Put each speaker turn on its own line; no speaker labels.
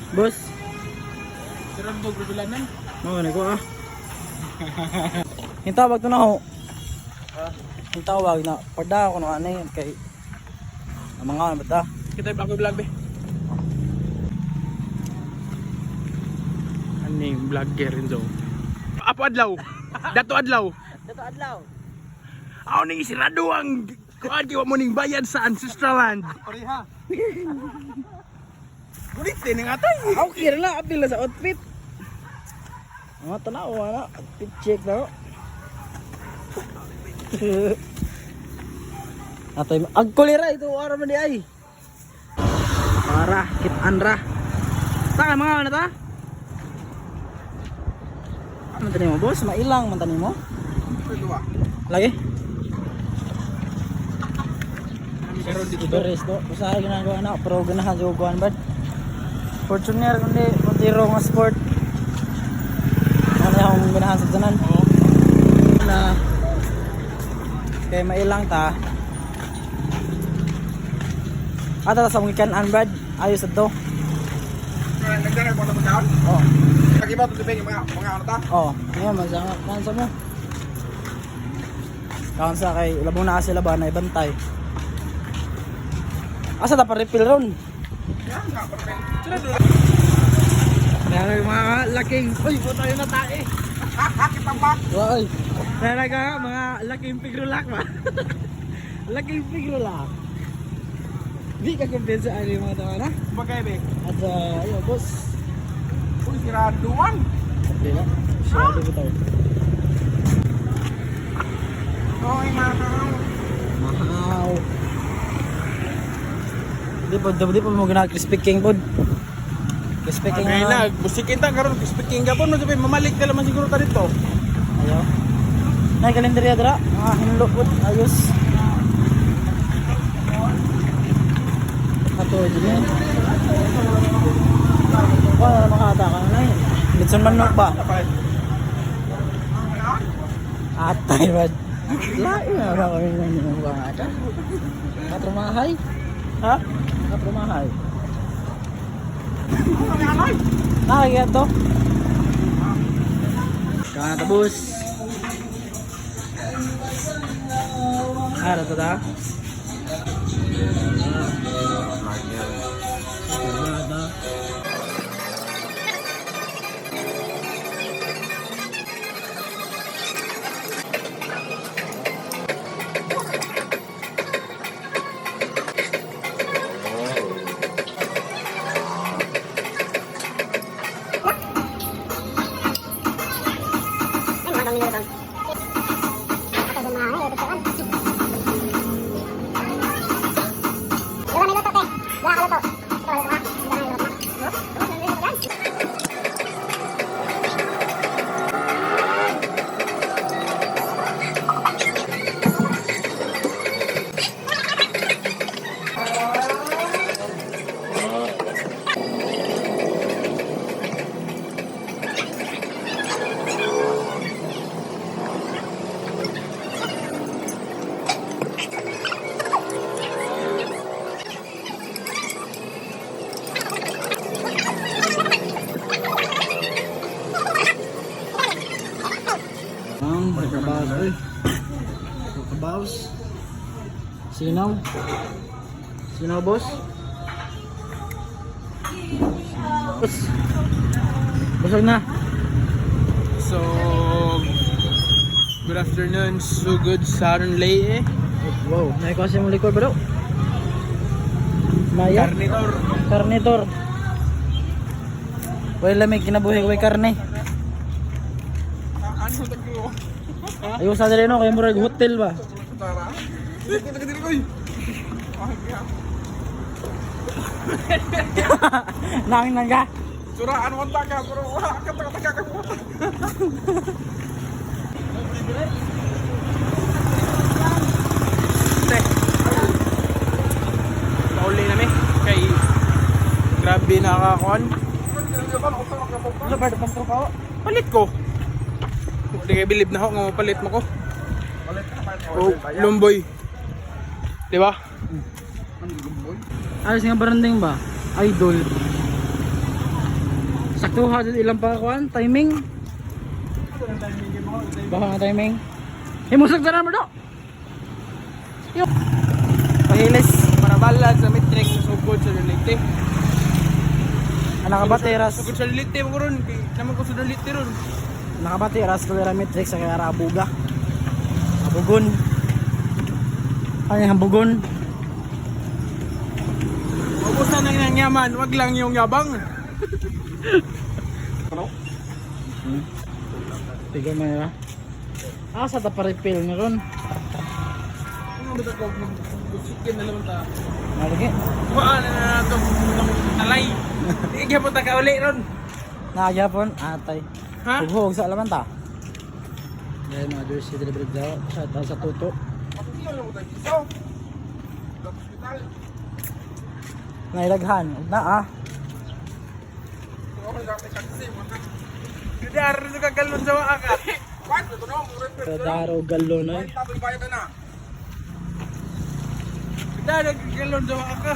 Boss,
Sirando gudulanan.
mo na ko ah. Yung tawag to na ho. Yung tawag na parda ako na ano yun kay ang mga ano ba ta?
Kita yung ako vlog be. Aning vlogger rin. Apo adlaw. Dato adlaw.
Dato adlaw.
Ako ning isirado ang kuan kay wa mo ning bayad sa ancestral land. Pareha. Gulit din ang atay.
Okay ra na apil na sa outfit. Mga tanaw na outfit check na. Atay ag kolera ito ara man di ay. Para kitaan ra. Ta mga ano ta? Ano tani mo boss? Mailang man tani mo? Lagi?
Karon dito to.
Beres do. Usahay ginagawa na pero ganahan jud kuan bad. Fortuner kundi Montero nga sport. Ano na akong ganahan sa tanan. Na kay mailang ta. Ata ta sa mong ikan brad. Ayos adto.
Nagdara mo na pagkaon?
Oh.
Kagiba to mga mga ano ta?
Oh, ngayon masama kansa mo. Kansa kay labo na sila ba na ibantay. Asa ta pa refill ron? Meron mga laking, uy, puta yun na tae.
Kitambak.
Uy, talaga mga laking pigrulak ba? Laking pigrulak. Di ka kumpensa ano yung mga tao na?
Bagay be.
At ayun, boss.
Uy, siraduan.
Hindi na. Siyado ba tayo?
Oy, mahal.
Mahaw. Di pa mo ginag Crispy King pod. Crispy King
Okay
na.
na, busikin ta karon speaking gapon mo sabi mamalik ka naman siguro ta dito.
Ayo. Nay kalendarya dra, mga hinlo pod ayos. Ato din. Wala na mga ata ka na. Litson manok ba? Atay ba? Lain na ba kami ng mga ata? Katrumahay?
Ha?
Katrumahay. Nakakaya to? Kaya tapos. Ah, ito ta? Ang pagkabaos, oy. Pagkabaos. Sinaw. Sinaw, boss. Boss. Busog na.
So good afternoon, so good Saturday eh.
Wow, naikuha siya mong likod bro. Maya.
Carnitor.
Karnitor. Wala lamig kinabuhi way karne.
Ano tagyo?
Ayaw sa dili no kay murag hotel ba.
Tara. Hindi ko tagadili koy. Ay, kaya.
Nangin nang ka.
Sura, ano ang taka? Pero wala ka taka taka ka.
Te. Pauli na mi kay grabe nakakuan.
Ano ba pang trupa?
Palit ko. Di kay bilib na ako nga mapalit mo ko. Oh, lumboy. Di ba?
Ayos nga branding ba? Idol. Saktuha jud ilang pa kuan timing. Baka nga timing. Himusog tanan mo do. Yo. Pahilis.
Para balad sa metric sa sugod sa Leyte.
Nakabati ras.
Sugod sa Leyte mo ron kay naman ko sa Leyte ron.
Nakabati ras ko metric sa kay Abuga. Abugon. Ay, hambugon.
Ubusan na ng yaman, wag lang yung yabang.
Tiga man nila. Ah, sa ta pa-refill ni ron.
Ano ba ko mag-chicken na lang ta.
Nalagi.
Kuha na na to talay. Di gyapon ta kauli ron.
Nagyapon, atay.
Ha?
Hughog sa alaman ta. Dahil mga jersey delivery daw. Shout out sa Tuto. Nailaghan. Huwag na ah.
Dar ka galon sa waa ka.
Kadaro galon ay.
Dar ka galon sa waa ka.